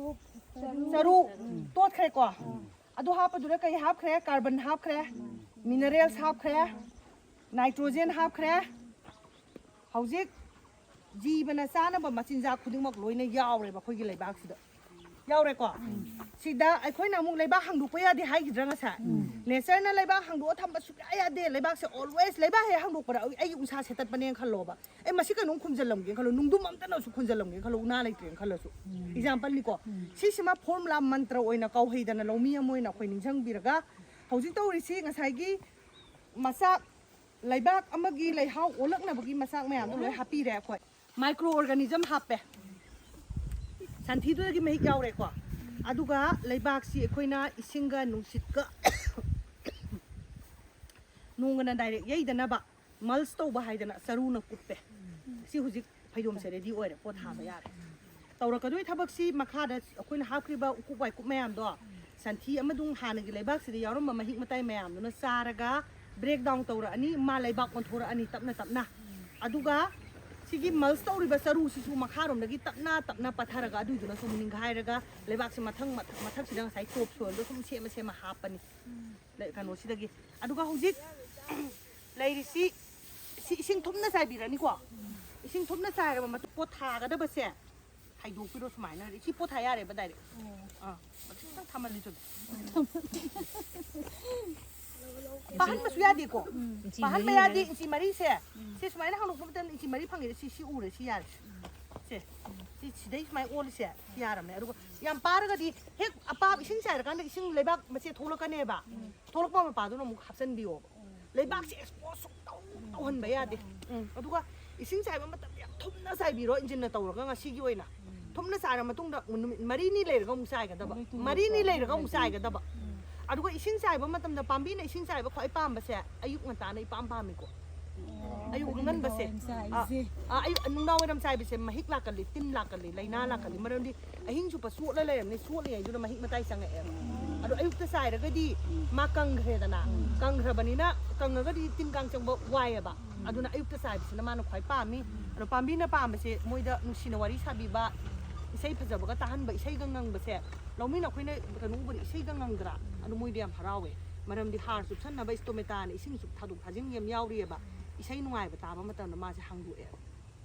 ꯆꯔꯨ ꯇꯣꯠꯈ꯭ꯔꯦꯀꯣ꯫ ꯑꯗꯨ ꯍꯥꯞꯄꯗꯨꯗ ꯀꯩ ꯍꯥꯞꯈ꯭ꯔꯦ? Carbon ꯍꯥꯞꯈ꯭ꯔꯦ, minerals ꯍꯥꯞꯈ꯭ꯔꯦ, nitrogen ꯍꯥꯞꯈ꯭ꯔꯦ꯫ ꯍꯧꯖꯤꯛ ꯖꯤꯕꯅ ꯆꯥꯅꯕ ꯃꯆꯤꯟꯖꯥꯛ ꯈꯨꯗꯤꯡꯃꯛ ꯂꯣꯏꯅ ꯌꯥꯎꯔꯦꯕ ꯑꯩꯈꯣꯏꯒꯤ ꯂꯩꯕꯥꯛꯁꯤꯗ꯫ ꯌꯥꯎꯔꯦꯀꯣ? ꯁꯤꯗ ꯑꯩꯈꯣꯏꯅ ꯑꯃꯨꯛ ꯂꯩꯕꯥꯛ ꯍꯥꯡꯗꯣꯛꯄ ꯌꯥꯗꯦ ꯍꯥꯏꯈꯤꯗ꯭ꯔꯥ ꯉꯁꯥꯏ? Natureꯅ ꯂꯩꯕꯥꯛ ꯍꯥꯡꯗꯣꯛꯑ ꯊꯝꯕ ꯁꯨꯡꯌꯥ ꯌꯥꯗꯦ꯫ ꯂꯩꯕꯥꯛꯁꯦ always, ꯂꯩꯕꯥꯛ ꯍꯦꯛ ꯍꯥꯡꯗꯣꯛꯄꯗ ꯑꯩ, ꯑꯩꯒꯤ ꯎꯟꯁꯥ ꯁꯦꯠꯇꯠꯄꯅꯦꯅ ꯈꯜꯂꯣꯕ꯫ ꯑꯩ ꯃꯁꯤ ꯀꯩꯅꯣꯝ ꯈꯨꯝꯖꯤꯜꯂꯝꯒꯦ ꯈꯜꯂꯣ, ꯅꯨꯡꯗꯨꯝ ꯑꯝꯇꯅꯁꯨ ꯈꯨꯝꯖꯤꯜꯂꯝꯒꯦ ꯈꯜꯂꯣ, ꯎꯅꯥ ꯂꯩꯇ꯭ꯔꯦꯅ ꯈꯜꯂꯁꯨ꯫ Exampleꯅꯤꯀꯣ꯫ ꯁꯤꯁꯤꯃ formula ꯃꯟꯇ꯭ꯔ ꯑꯣꯏꯅ ꯀꯥꯎꯍꯩꯗꯅ ꯂꯧꯃꯤ ꯑꯃ ꯑꯣꯏꯅ ꯑꯩꯈꯣꯏ ꯅꯤꯡꯁꯤꯡꯕꯤꯔꯒ, ꯍꯧꯖꯤꯛ ꯇꯧꯔꯤꯁꯤ ꯉꯁꯥꯏꯒꯤ ꯃꯆꯥꯛ ꯂꯩꯕꯥꯛ ꯑꯃꯒꯤ ꯂꯩꯍꯥꯎ ꯑꯣꯜꯂꯛꯅꯕꯒꯤ ꯃꯆꯥꯛ ꯃꯌꯥꯝꯗꯣ ꯂꯣꯏ ꯍꯥꯞꯄꯤꯔꯦ ꯑꯩꯈꯣꯏ꯫ Micro organism ꯍꯥꯞꯄꯦ, ꯁꯟꯊꯤꯗꯨꯗꯒꯤ ꯃꯍꯤꯛ ꯌꯥꯎꯔꯦꯀꯣ꯫ ꯑꯗꯨꯒ ꯂꯩꯕꯥꯛꯁꯤ ꯑꯩꯈꯣꯏꯅ ꯏꯁꯤꯡꯒ ꯅꯨꯡꯁꯤꯠꯀ ꯅꯣꯡꯒꯅ ꯗꯥꯏꯔꯦꯛ ꯌꯩꯗꯅꯕ ꯃꯜꯁ ꯇꯧꯕ ꯍꯥꯏꯗꯅ ꯆꯔꯨꯅ ꯀꯨꯞꯄꯦ꯫ ꯁꯤ ꯍꯧꯖꯤꯛ ꯐꯩꯗꯣꯝꯁꯦ ꯔꯦꯗꯤ ꯑꯣꯏꯔꯦ, ꯄꯣꯠ ꯊꯥꯕ ꯌꯥꯔꯦ꯫ ꯇꯧꯔꯛꯀꯗꯣꯏ ꯊꯕꯛꯁꯤ ꯃꯈꯥꯗ ꯑꯩꯈꯣꯏꯅ ꯍꯥꯞꯈ꯭ꯔꯤꯕ ꯎꯀꯨꯞ ꯋꯥꯏꯀꯨꯞ ꯃꯌꯥꯝꯗꯣ, ꯁꯟꯊꯤ ꯑꯃꯗꯨ ꯍꯥꯟꯅꯒꯤ ꯂꯩꯕꯥꯛꯁꯤꯗ ꯌꯥꯎꯔꯝꯕ ꯃꯍꯤꯛ ꯃꯇꯥꯏ ꯃꯌꯥꯝꯗꯨꯅ ꯆꯥꯔꯒ ꯕ꯭ꯔꯦꯛ ꯗꯥꯎꯟ ꯇꯧꯔꯛꯑꯅꯤ, ꯃꯥ ꯂꯩꯕꯥꯛ ꯑꯣꯟꯊꯣꯔꯛꯑꯅꯤ ꯇꯞꯅ ꯇꯞꯅ꯫ ꯑꯗꯨꯒ ꯁꯤꯒꯤ ꯃꯜꯁ ꯇꯧꯔꯤꯕ ꯆꯔꯨꯁꯤꯁꯨ ꯃꯈꯥꯔꯣꯝꯗꯒꯤ ꯇꯞꯅ ꯇꯞꯅ ꯄꯠꯊꯔꯒ ꯑꯗꯨꯏꯗꯨꯅꯁꯨ ꯑꯃꯨꯛ ꯅꯤꯡꯈꯥꯏꯔꯒ ꯂꯩꯕꯥꯛꯁꯦ ꯃꯊꯪ ꯃꯊꯛ ꯃꯊꯛꯁꯤꯗ ꯉꯁꯥꯏ ꯇꯣꯞ ꯁꯣꯏꯜꯗꯣ ꯁꯨꯝ ꯁꯦꯝꯃ ꯁꯦꯝꯃ ꯍꯥꯞꯄꯅꯤ꯫ ꯂꯩ- ꯀꯩꯅꯣꯁꯤꯗꯒꯤ꯫ ꯑꯗꯨꯒ ꯍꯧꯖꯤꯛ ꯂꯩꯔꯤꯁꯤ ꯁꯤ ꯏꯁꯤꯡ ꯊꯨꯝꯅ ꯆꯥꯏꯕꯤꯔꯅꯤꯀꯣ꯫ ꯏꯁꯤꯡ ꯊꯨꯝꯅ ꯆꯥꯏꯔꯕ ꯃꯇꯨꯡ ꯄꯣꯠ ꯊꯥꯒꯗꯕꯁꯦ ꯍꯩꯗꯣꯛꯄꯤꯔꯣ ꯁꯨꯃꯥꯏꯅ꯫ ꯁꯤ ꯄꯣꯠ ꯊꯥ ꯌꯥꯔꯦꯕ ꯗꯥꯏꯔꯦꯛ꯫ ꯑꯥ, ꯃꯊꯛꯇꯪ ꯊꯝꯍꯜꯂꯤ ꯆꯨꯝꯃꯤ꯫ ꯄꯥꯍꯟꯕꯁꯨ ꯌꯥꯗꯦꯀꯣ꯫ ꯄꯥꯍꯟꯕ ꯌꯥꯗꯦ꯫ ꯏꯟꯆꯤ ꯃꯔꯤꯁꯦ ꯁꯤ ꯁꯨꯃꯥꯏꯅ ꯍꯥꯡꯗꯣꯛꯄ ꯃꯇꯝꯗ ꯏꯟꯆꯤ ꯃꯔꯤ ꯐꯪꯉꯤꯁꯦ꯫ ꯁꯤ ꯁꯤ ꯎꯔꯦ꯫ ꯁꯤ ꯌꯥꯔꯦ꯫ ꯁꯦ ꯁꯤ ꯁꯤꯗꯩ ꯁꯨꯃꯥꯏꯅ ꯑꯣꯜꯂꯤꯁꯦ꯫ ꯁꯤ ꯌꯥꯔꯝꯃꯦ꯫ ꯑꯗꯨꯒ ꯌꯥꯝ ꯄꯥꯔꯒꯗꯤ ꯍꯦꯛ ꯑꯄꯥꯕ ꯏꯁꯤꯡ ꯆꯥꯏꯔꯀꯥꯟꯗ ꯏꯁꯤꯡ ꯂꯩꯕꯥꯛ ꯃꯆꯦ ꯊꯣꯛꯂꯛꯀꯅꯦꯕ꯫ ꯊꯣꯛꯂꯛꯄ ꯃꯄꯥꯗꯨꯅ ꯑꯃꯨꯛ ꯍꯥꯞꯆꯤꯟꯕꯤꯌꯣꯕ꯫ ꯂꯩꯕꯥꯛꯁꯦ ꯑꯦꯛꯁꯄꯣꯖ ꯁꯨꯡꯇꯧ ꯇꯧꯍꯟꯕ ꯌꯥꯗꯦ꯫ ꯎꯝ, ꯑꯗꯨꯒ ꯏꯁꯤꯡ ꯆꯥꯏꯕ ꯃꯇꯝꯗ ꯌꯥꯝ ꯊꯨꯝꯅ ꯆꯥꯏꯕꯤꯔꯣ, ꯏꯟꯖꯤꯟꯅ ꯇꯧꯔꯒ ꯉꯁꯤꯒꯤ ꯑꯣꯏꯅ꯫ ꯊꯨꯝꯅ ꯆꯥꯏꯔ ꯃꯇꯨꯡꯗ ꯅꯨꯃꯤꯠ ꯃꯔꯤꯅꯤ ꯂꯩꯔꯒ ꯑꯃꯨꯛ ꯆꯥꯏꯒꯗꯕ꯫ ꯃꯔꯤꯅꯤ ꯂꯩꯔꯒ ꯑꯃꯨꯛ ꯆꯥꯏꯒꯗꯕ꯫ ꯑꯗꯨꯒ ꯏꯁꯤꯡ ꯆꯥꯏꯕ ꯃꯇꯝꯗ ꯄꯥꯝꯕꯤꯅ ꯏꯁꯤꯡ ꯆꯥꯏꯕ ꯈ꯭ꯋꯥꯏ ꯄꯥꯝꯕꯁꯦ ꯑꯌꯨꯛ ꯉꯟꯇꯥꯅ ꯏꯄꯥꯝ ꯄꯥꯝꯃꯤꯀꯣ꯫ ꯑꯌꯨꯛ ꯑꯉꯟꯕꯁꯦ꯫ ꯑꯥ, ꯑꯥ, ꯑꯌꯨꯛ ꯅꯨꯡꯗꯥꯡ ꯋꯥꯏꯔꯝ ꯆꯥꯏꯕꯁꯦ ꯃꯍꯤꯛ ꯂꯥꯛꯀꯜꯂꯤ, ꯇꯤꯟ ꯂꯥꯛꯀꯜꯂꯤ, ꯂꯥꯏꯅꯥ ꯂꯥꯛꯀꯜꯂꯤ꯫ ꯃꯔꯝꯗꯤ ꯑꯍꯤꯡ ꯆꯨꯞꯄ ꯆꯣꯠꯂ ꯂꯩꯔꯝꯅꯤ, ꯆꯣꯠꯂꯤꯉꯩꯗꯨꯗ ꯃꯍꯤꯛ ꯃꯇꯥꯏ ꯆꯪꯉꯛꯑꯦꯕ꯫ ꯑꯗꯣ ꯑꯌꯨꯛꯇ ꯆꯥꯏꯔꯒꯗꯤ ꯃꯥ ꯀꯪꯈ꯭ꯔꯦꯗꯅ꯫ ꯀꯪꯈ꯭ꯔꯕꯅꯤꯅ, ꯀꯪꯉꯒꯗꯤ ꯇꯤꯟ ꯀꯥꯡ ꯆꯪꯕ ꯋꯥꯏꯑꯦꯕ꯫ ꯑꯗꯨꯅ ꯑꯌꯨꯛꯇ ꯆꯥꯏꯕꯁꯤꯅ ꯃꯥꯅ ꯈ꯭ꯋꯥꯏ ꯄꯥꯝꯃꯤ꯫ ꯑꯗꯣ ꯄꯥꯝꯕꯤꯅ ꯄꯥꯝꯕꯁꯦ ꯃꯣꯏꯗ ꯅꯨꯡꯁꯤꯅ ꯋꯥꯔꯤ ꯁꯥꯕꯤꯕ, ꯏꯁꯩ ꯐꯖꯕꯒ ꯇꯥꯍꯟꯕ, ꯏꯁꯩꯒ ꯉꯪꯕꯁꯦ꯫ ꯂꯧꯃꯤꯅ ꯑꯩꯈꯣꯏꯅ ꯀꯩꯅꯣ ꯎꯕꯗ ꯏꯁꯩꯒ ꯉꯪꯗ꯭ꯔꯥ? ꯑꯗꯣ ꯃꯣꯏꯗꯤ ꯌꯥꯝ ꯍꯔꯥꯎꯋꯦ꯫ ꯃꯔꯝꯗꯤ ꯍꯥꯔ ꯆꯨꯞꯁꯟꯅꯕ ꯁ꯭ꯇꯣꯃꯦꯇꯥꯅ ꯏꯁꯤꯡ ꯆꯨꯞ ꯊꯥꯗꯣꯛ ꯊꯥꯖꯤꯟ ꯌꯥꯝ ꯌꯥꯎꯔꯤꯑꯕ꯫ ꯏꯁꯩ ꯅꯨꯡꯉꯥꯏꯕ ꯇꯥꯕ ꯃꯇꯝꯗ ꯃꯥꯁꯦ ꯍꯥꯡꯗꯣꯛꯑꯦꯕ꯫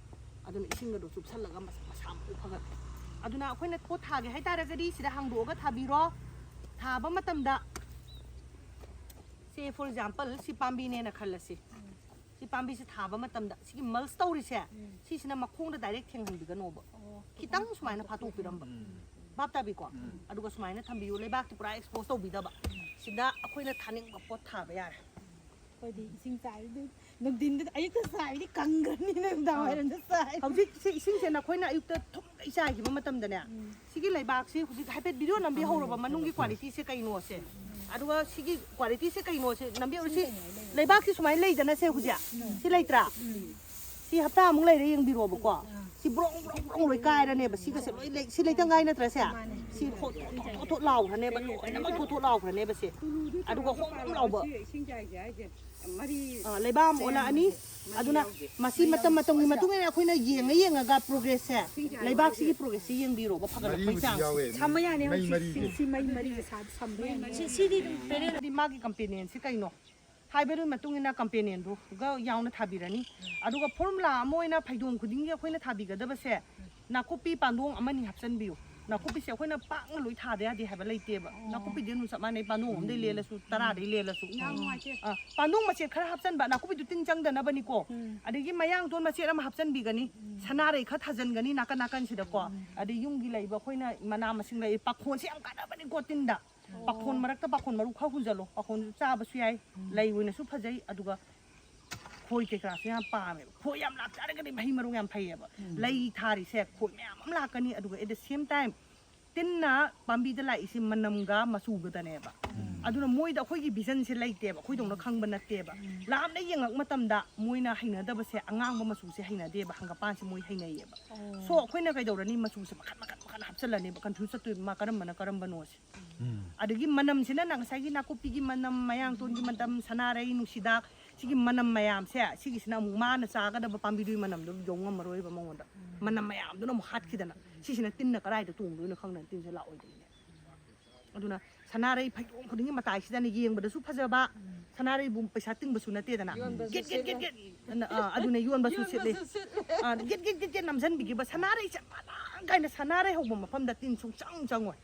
ꯑꯗꯨꯅ ꯏꯁꯤꯡꯒꯗꯣ ꯆꯨꯞꯁꯜꯂꯒ ꯃꯁꯥ, ꯃꯁꯥ ꯃꯎ ꯐꯒꯠꯂꯦ꯫ ꯑꯗꯨꯅ ꯑꯩꯈꯣꯏꯅ ꯄꯣꯠ ꯊꯥꯒꯦ ꯍꯥꯏꯇꯥꯔꯒꯗꯤ ꯁꯤꯗ ꯍꯥꯡꯗꯣꯛꯑꯒ ꯊꯥꯕꯤꯔꯣ꯫ ꯊꯥꯕ ꯃꯇꯝꯗ, say for example, ꯁꯤ ꯄꯥꯝꯕꯤꯅꯦꯅ ꯈꯜꯂꯁꯤ꯫ ꯁꯤ ꯄꯥꯝꯕꯤꯁꯦ ꯊꯥꯕ ꯃꯇꯝꯗ ꯁꯤꯒꯤ ꯃꯜꯁ ꯇꯧꯔꯤꯁꯦ, ꯁꯤꯁꯤꯅ ꯃꯈꯣꯡꯗ ꯗꯥꯏꯔꯦꯛ ꯊꯦꯡꯍꯟꯕꯤꯒꯅꯣꯕ꯫ ꯈꯤꯇꯪ ꯁꯨꯃꯥꯏꯅ ꯐꯥꯠꯇꯣꯛꯄꯤꯔꯝꯕ꯫ ꯚꯥꯞ ꯇꯥꯕꯤꯀꯣ? ꯑꯗꯨꯒ ꯁꯨꯃꯥꯏꯅ ꯊꯝꯕꯤꯌꯨ, ꯂꯩꯕꯥꯛꯇꯤ ꯄꯨꯔꯥ ꯑꯦꯛꯁꯄꯣꯖ ꯇꯧꯕꯤꯗꯕ꯫ ꯁꯤꯗ ꯑꯩꯈꯣꯏꯅ ꯊꯥꯅꯤꯡꯕ ꯄꯣꯠ ꯊꯥꯕ ꯌꯥꯔꯦ꯫ ꯑꯩꯈꯣꯏꯗꯤ ꯏꯁꯤꯡ ꯆꯥꯏꯕꯗꯤ ꯅꯨꯡꯊꯤꯟꯗ, ꯑꯌꯨꯛꯇ ꯆꯥꯏꯕꯗꯤ ꯀꯪꯈ꯭ꯔꯅꯤ, ꯅꯨꯡꯗꯥꯡ ꯋꯥꯏꯔꯝꯗ ꯆꯥꯏ꯫ ꯍꯧꯖꯤꯛꯁꯦ ꯏꯁꯤꯡꯁꯦ ꯅꯈꯣꯏꯅ ꯑꯌꯨꯛꯇ ꯊꯨꯝꯒꯩ ꯆꯥꯏꯈꯤꯕ ꯃꯇꯝꯗꯅꯦ, ꯁꯤꯒꯤ ꯂꯩꯕꯥꯛꯁꯤ ꯍꯧꯖꯤꯛ ꯍꯥꯏꯐꯦꯠ ꯚꯤꯗꯤꯑꯣ ꯅꯝꯕꯤ ꯍꯧꯔꯕ ꯃꯅꯨꯡꯒꯤ ꯀ꯭ꯋꯥꯂꯤꯇꯤꯁꯦ ꯀꯩꯅꯣꯁꯦ, ꯑꯗꯨꯒ ꯁꯤꯒꯤ ꯀ꯭ꯋꯥꯂꯤꯇꯤꯁꯦ ꯀꯩꯅꯣꯁꯦ ꯅꯝꯕꯤ ꯁꯤ ꯂꯩꯕꯥꯛꯁꯤ ꯁꯨꯃꯥꯏꯅ ꯂꯩꯗꯅ ꯁꯦ ꯍꯧꯖꯤꯛ ꯁꯤ ꯂꯩꯇ꯭ꯔꯥ? ꯁꯤ ꯍꯞꯇꯥꯃꯨꯛ ꯂꯩꯔ ꯌꯦꯡꯕꯤꯔꯣꯕꯀꯣ꯫ ꯁꯤ ꯕ꯭ꯔꯣꯡ ꯕ꯭ꯔꯣꯡ ꯕ꯭ꯔꯣꯡ ꯂꯣꯏ ꯀꯥꯏꯔꯅꯦꯕ꯫ ꯁꯤꯒꯁꯦ ꯂꯣꯏ ꯂꯩ-, ꯁꯤ ꯂꯩꯇꯪꯒꯥꯏ ꯅꯠꯇ꯭ꯔꯁꯦ? ꯁꯤ ꯍꯣꯠ ꯊꯣꯠ ꯊꯣꯠ ꯊꯣꯠ ꯊꯣꯠ ꯂꯥꯎꯈ꯭ꯔꯅꯦꯕ, ꯂꯣꯏꯅꯃꯛ ꯊꯣꯠ ꯊꯣꯠ ꯂꯥꯎꯈ꯭ꯔꯅꯦꯕ ꯁꯦ꯫ ꯑꯗꯨꯒ ꯍꯣꯝ ꯍꯣꯝ ꯂꯥꯎꯕ꯫ ꯏꯁꯤꯡ ꯆꯥꯏꯁꯦ ꯍꯥꯏꯁꯦ ꯃꯔꯤ ꯑ, ꯂꯩꯕꯥꯛ ꯑꯃ ꯑꯣꯜꯂꯛꯑꯅꯤ꯫ ꯑꯗꯨꯅ ꯃꯁꯤ ꯃꯇꯝ ꯃꯇꯝꯒꯤ ꯃꯇꯨꯡ ꯏꯟꯅ ꯑꯩꯈꯣꯏꯅ ꯌꯦꯡꯉ ꯌꯦꯡꯉꯒ ꯄ꯭ꯔꯣꯒ꯭ꯔꯦꯁꯁꯦ, ꯂꯩꯕꯥꯛꯁꯤꯒꯤ ꯄ꯭ꯔꯣꯒ꯭ꯔꯦꯁꯁꯦ ꯌꯦꯡꯕꯤꯔꯣꯕ ꯐꯒꯠꯂꯛꯄꯩ ꯃꯔꯤꯕꯨꯗꯤ ꯆꯥꯡꯁꯦ꯫ ꯌꯥꯎꯋꯦ꯫ ꯁꯝꯕ ꯌꯥꯅꯤ ꯃꯩ ꯍꯧꯖꯤꯛ ꯃꯔꯤꯁꯦ꯫ ꯁꯤ ꯁꯤ ꯃꯩ ꯃꯔꯤꯁꯦ ꯁꯥꯕ ꯁꯝꯕ ꯌꯥꯅꯤ꯫ ꯁꯤ, ꯁꯤꯗꯤ ꯑꯗꯨꯝ ꯄꯦꯔꯦꯟꯗꯤ ꯃꯥꯒꯤ ꯀꯝꯄꯦꯅꯤꯌꯟꯁꯤ ꯀꯩꯅꯣ ꯍꯥꯏꯕꯗꯨꯒꯤ ꯃꯇꯨꯡ ꯏꯟꯅ ꯀꯝꯄꯦꯅꯤꯌꯟꯗꯨꯒ ꯌꯥꯎꯅ ꯊꯥꯕꯤꯔꯅꯤ꯫ ꯑꯗꯨꯒ ꯐꯣꯔꯃꯨꯂꯥ ꯑꯃ ꯑꯣꯏꯅ ꯐꯩꯗꯣꯝ ꯈꯨꯗꯤꯡꯒꯤ ꯑꯩꯈꯣꯏꯅ ꯊꯥꯕꯤꯒꯗꯕꯁꯦ ꯅꯥꯀꯨꯞꯄꯤ ꯄꯥꯟꯗꯣꯡ ꯑꯃꯅꯤ ꯍꯥꯞꯆꯤꯟꯕꯤꯌꯨ꯫ ꯅꯥꯀꯨꯞꯄꯤꯁꯦ ꯑꯩꯈꯣꯏꯅ ꯄꯥꯛꯅ ꯂꯣꯏ ꯊꯥꯗ ꯌꯥꯗꯦ ꯍꯥꯏꯕ ꯂꯩꯇꯦꯕ꯫ ꯅꯥꯀꯨꯞꯄꯤꯗꯤ ꯑꯗꯨꯝ ꯆꯞ ꯃꯥꯟꯅꯩ, ꯄꯥꯟꯗꯣꯡ ꯑꯃꯗꯩ ꯂꯦꯜꯂꯁꯨ, ꯇꯔꯥꯗꯩ ꯂꯦꯜꯂꯁꯨ꯫ ꯌꯥꯝ ꯅꯨꯡꯉꯥꯏꯇꯦ꯫ ꯑ, ꯄꯥꯟꯗꯣꯡ ꯃꯆꯦꯠ ꯈꯔ ꯍꯥꯞꯆꯤꯟꯕ, ꯅꯥꯀꯨꯞꯄꯤꯗꯨ ꯇꯤꯟ ꯆꯪꯗꯅꯕꯅꯤꯀꯣ꯫ ꯑꯗꯒꯤ ꯃꯌꯥꯡꯇꯣꯟ ꯃꯆꯦꯠ ꯑꯃ ꯍꯥꯞꯆꯤꯟꯕꯤꯒꯅꯤ꯫ ꯁꯅꯥꯔꯩ ꯈꯔ ꯊꯥꯖꯤꯟꯒꯅꯤ ꯅꯥꯀꯟ ꯅꯥꯀꯟꯁꯤꯗꯀꯣ꯫ ꯑꯗꯩ ꯌꯨꯝꯒꯤ ꯂꯩꯕ ꯑꯩꯈꯣꯏꯅ ꯃꯅꯥ ꯃꯁꯤꯡ ꯂꯩ, ꯄꯥꯈꯣꯟꯁꯦ ꯌꯥꯝ ꯀꯥꯟꯅꯕꯅꯤꯀꯣ ꯇꯤꯟꯗ꯫ ꯄꯥꯈꯣꯟ ꯃꯔꯛꯇ ꯄꯥꯈꯣꯟ ꯃꯔꯨ ꯈꯔ ꯍꯨꯟꯖꯜꯂꯣ꯫ ꯄꯥꯈꯣꯟꯁꯨ ꯆꯥꯕꯁꯨ ꯌꯥꯏ, ꯂꯩ ꯑꯣꯏꯅꯁꯨ ꯐꯖꯩ, ꯑꯗꯨꯒ ꯈꯣꯏ ꯀꯩꯀꯥꯁꯨ ꯌꯥꯝ ꯄꯥꯝꯃꯦꯕ꯫ ꯈꯣꯏ ꯌꯥꯝ ꯂꯥꯛꯇꯥꯔꯒꯗꯤ ꯃꯍꯩ ꯃꯔꯣꯡ ꯌꯥꯝ ꯐꯩꯌꯦꯕ꯫ ꯂꯩ ꯊꯥꯔꯤꯁꯦ ꯈꯣꯏ ꯃꯌꯥꯝ ꯑꯃ ꯂꯥꯛꯀꯅꯤ, ꯑꯗꯨꯒ at the same time ꯇꯤꯟꯅ ꯄꯥꯝꯕꯤꯗ ꯂꯥꯛꯏꯁꯦ ꯃꯅꯝꯒ ꯃꯆꯨꯒꯗꯅꯦꯕ꯫ ꯑꯗꯨꯅ ꯃꯣꯏꯗ ꯑꯩꯈꯣꯏꯒꯤ ꯚꯤꯖꯟꯁꯦ ꯂꯩꯇꯦꯕ, ꯑꯩꯈꯣꯏꯗꯧꯅ ꯈꯪꯕ ꯅꯠꯇꯦꯕ꯫ ꯂꯥꯞꯅ ꯌꯦꯡꯉꯛ ꯃꯇꯝꯗ ꯃꯣꯏꯅ ꯍꯩꯅꯗꯕꯁꯦ ꯑꯉꯥꯡꯕ ꯃꯆꯨꯁꯦ ꯍꯩꯅꯗꯦꯕ, ꯍꯪꯒꯄꯥꯟꯁꯦ ꯃꯣꯏ ꯍꯩꯅꯩꯌꯦꯕ꯫ ꯁꯣ ꯑꯩꯈꯣꯏꯅ ꯀꯩꯗꯧꯔꯅꯤ, ꯃꯆꯨꯁꯦ ꯃꯈꯟ ꯃꯈꯟ ꯃꯈꯟ ꯍꯥꯞꯆꯤꯜꯂꯅꯦꯕ, ꯀꯟꯐ꯭ꯌꯨꯁ ꯆꯠꯇꯣꯏꯕ ꯃꯥ ꯀꯔꯝꯕꯅ ꯀꯔꯝꯕꯅꯣꯁꯦ꯫ ꯑꯗꯒꯤ ꯃꯅꯝꯁꯤꯅ ꯅꯪ ꯉꯁꯥꯏꯒꯤ ꯅꯥꯀꯨꯞꯄꯤꯒꯤ ꯃꯅꯝ, ꯃꯌꯥꯡꯇꯣꯟꯒꯤ ꯃꯅꯝ, ꯁꯅꯥꯔꯩ, ꯅꯨꯡꯁꯤꯗꯥꯛ, ꯁꯤꯒꯤ ꯃꯅꯝ ꯃꯌꯥꯝꯁꯦ, ꯁꯤꯒꯤꯁꯤꯅ ꯑꯃꯨꯛ ꯃꯥꯅ ꯆꯥꯒꯗꯕ ꯄꯥꯝꯕꯤꯗꯨꯒꯤ ꯃꯅꯝꯗꯣ ꯌꯧ ꯉꯝꯃꯔꯣꯏꯕ ꯃꯉꯣꯟꯗ꯫ ꯃꯅꯝ ꯃꯌꯥꯝꯗꯨꯅ ꯑꯃꯨꯛ ꯍꯥꯠꯈꯤꯗꯅ ꯁꯤꯁꯤꯅ ꯇꯤꯟꯅ ꯀꯗꯥꯏꯗ ꯇꯣꯡꯗꯣꯏꯅꯣ ꯈꯪꯗꯅ ꯇꯤꯟꯁꯦ ꯂꯥꯛꯑꯣꯏꯗꯣꯏꯅꯦ꯫ ꯑꯗꯨꯅ ꯁꯅꯥꯔꯩ ꯐꯩꯗꯣꯝ ꯈꯨꯗꯤꯡꯒꯤ ꯃꯇꯥꯏꯁꯤꯗꯅ ꯌꯦꯡꯕꯗꯁꯨ ꯐꯖꯕ, ꯁꯅꯥꯔꯩꯕꯨ ꯄꯩꯁꯥ ꯇꯤꯡꯕꯁꯨ ꯅꯠꯇꯦꯗꯅ꯫ ꯒꯤꯠ ꯒꯤꯠ ꯒꯤꯠ ꯒꯤꯠ ꯑꯅ, ꯑ, ꯑꯗꯨꯅ ꯌꯣꯟꯕꯁꯨ ꯁꯤꯠꯂꯤ꯫ ꯑ, ꯒꯤꯠ ꯒꯤꯠ ꯒꯤꯠ ꯒꯤꯠ ꯅꯝꯁꯤꯟꯕꯤꯈꯤꯕ, ꯁꯅꯥꯔꯩ ꯆꯞ ꯃꯥꯟꯅ ꯀꯥꯏꯅ ꯁꯅꯥꯔꯩ ꯍꯧꯕ ꯃꯐꯝꯗ ꯇꯤꯟ ꯁꯨꯡꯆꯪ ꯆꯪꯉꯣꯏ꯫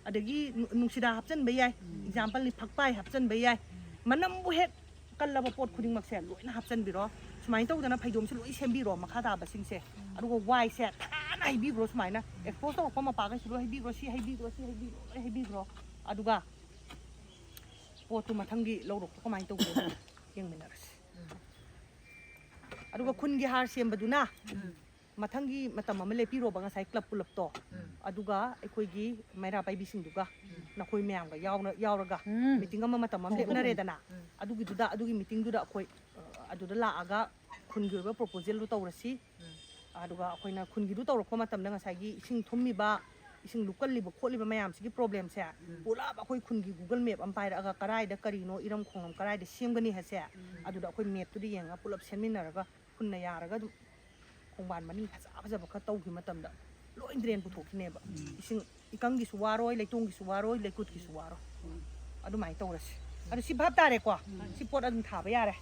ꯑꯗꯒꯤ ꯅꯨꯡꯁꯤꯗꯥꯛ ꯍꯥꯞꯆꯤꯟꯕ ꯌꯥꯏ꯫ ꯑꯦꯛꯖꯥꯝꯄꯜꯅꯤ, ꯐꯛꯄꯥꯏ ꯍꯥꯞꯆꯤꯟꯕ ꯌꯥꯏ꯫ ꯃꯅꯝꯕꯨ ꯍꯦꯛ ꯀꯜꯂꯕ ꯄꯣꯠ ꯈꯨꯗꯤꯡꯃꯛꯁꯦ ꯂꯣꯏꯅ ꯍꯥꯞꯆꯤꯟꯕꯤꯔꯣ꯫ ꯁꯨꯃꯥꯏꯅ ꯇꯧꯗꯅ ꯐꯩꯗꯣꯝꯁꯦ ꯂꯣꯏ ꯁꯦꯝꯕꯤꯔꯣ, ꯃꯈꯥ ꯇꯥꯕꯁꯤꯡꯁꯦ꯫ ꯑꯗꯨꯒ ꯋꯥꯏꯁꯦ ꯐꯖꯅ ꯍꯩꯕꯤꯈ꯭ꯔꯣ꯫ ꯁꯨꯃꯥꯏꯅ ꯑꯦꯛꯁꯄꯣꯖ ꯇꯧꯔꯛꯄ ꯃꯄꯥꯈꯩꯁꯦ ꯂꯣꯏ ꯍꯩꯕꯤꯈ꯭ꯔꯣ꯫ ꯁꯤ ꯍꯩꯕꯤꯈ꯭ꯔꯣ, ꯁꯤ ꯍꯩꯕꯤꯈ꯭ꯔꯣ, ꯂꯣꯏ ꯍꯩꯕꯤꯈ꯭ꯔꯣ꯫ ꯑꯗꯨꯒ ꯄꯣꯠꯇꯨ ꯃꯊꯪꯒꯤ ꯂꯧꯔꯛꯄ ꯀꯃꯥꯏꯅ ꯇꯧꯒꯦ? ꯌꯦꯡꯃꯤꯟꯅꯔꯁꯤ꯫ ꯑꯗꯨꯒ ꯈꯨꯟꯒꯤ ꯍꯥꯔ ꯁꯦꯝꯕꯗꯨꯅ ꯃꯊꯪꯒꯤ ꯃꯇꯝ ꯑꯃ ꯂꯦꯞꯄꯤꯔꯣꯕ, ꯉꯁꯥꯏ ꯀ꯭ꯂꯕ ꯄꯨꯂꯞꯇꯣ꯫ ꯑꯗꯨꯒ ꯑꯩꯈꯣꯏꯒꯤ ꯃꯩꯔꯥ ꯄꯥꯏꯕꯤꯁꯤꯡꯗꯨꯒ ꯅꯈꯣꯏ ꯃꯌꯥꯝꯒ ꯌꯥꯎꯅ ꯌꯥꯎꯔꯒ ꯃꯤꯇꯤꯡ ꯑꯃ ꯃꯇꯝ ꯑꯃ ꯂꯦꯞꯅꯔꯦꯗꯅ꯫ ꯑꯗꯨꯒꯤꯗꯨꯗ, ꯑꯗꯨꯒꯤ ꯃꯤꯇꯤꯡꯗꯨꯗ ꯑꯩꯈꯣꯏ, ꯑ, ꯑꯗꯨꯗ ꯂꯥꯛꯑꯒ ꯈꯨꯟꯒꯤ ꯑꯣꯏꯕ ꯄ꯭ꯔꯣꯄꯣꯖꯦꯜꯗꯨ ꯇꯧꯔꯁꯤ꯫ ꯑꯗꯨꯒ ꯑꯩꯈꯣꯏꯅ ꯈꯨꯟꯒꯤꯗꯨ ꯇꯧꯔꯛꯄ ꯃꯇꯝꯗ ꯉꯁꯥꯏꯒꯤ ꯏꯁꯤꯡ ꯊꯨꯝꯃꯤꯕ, ꯏꯁꯤꯡ ꯂꯨꯞꯀꯜꯂꯤꯕ ꯈꯣꯠꯂꯤꯕ ꯃꯌꯥꯝꯁꯤꯒꯤ ꯄ꯭ꯔꯣꯕ꯭ꯂꯦꯝꯁꯦ ꯄꯨꯂꯞ ꯑꯩꯈꯣꯏ ꯈꯨꯟꯒꯤ ꯒꯨꯒꯜ ꯃꯦꯞ ꯑꯃ ꯄꯥꯏꯔꯛꯑꯒ ꯀꯔꯥꯏꯗ ꯀꯔꯤꯅꯣ, ꯏꯔꯝ ꯈꯣꯡꯂꯝ ꯀꯔꯥꯏꯗ ꯁꯦꯝꯒꯅꯤ ꯍꯥꯏꯁꯦ, ꯑꯗꯨꯗ ꯑꯩꯈꯣꯏ ꯃꯦꯞꯇꯨꯗ ꯌꯦꯡꯉꯒ ꯄꯨꯂꯞ ꯁꯦꯝꯃꯤꯟꯅꯔꯒ ꯈꯨꯟꯅ ꯌꯥꯔꯒ ꯑꯗꯨꯝ ꯈꯣꯡꯕꯥꯟ ꯃꯅꯤꯡ ꯐꯖ ꯐꯖꯕ ꯈꯔ ꯇꯧꯈꯤꯕ ꯃꯇꯝꯗ ꯂꯣꯏ ꯗ꯭ꯔꯦꯟ ꯄꯨꯊꯣꯛꯈꯤꯅꯦꯕ꯫ ꯏꯁꯤꯡ ꯏꯀꯪꯒꯤꯁꯨ ꯋꯥꯔꯣꯏ, ꯂꯩꯇꯣꯡꯒꯤꯁꯨ ꯋꯥꯔꯣꯏ, ꯂꯩꯀꯨꯠꯀꯤꯁꯨ ꯋꯥꯔꯣꯏ꯫ ꯑꯗꯨꯃꯥꯏꯅ ꯇꯧꯔꯁꯤ꯫ ꯑꯗꯨ ꯁꯤ ꯚꯥꯞ ꯇꯥꯔꯦꯀꯣ? ꯁꯤ ꯄꯣꯠ ꯑꯗꯨꯝ ꯊꯥꯕ ꯌꯥꯔꯦ꯫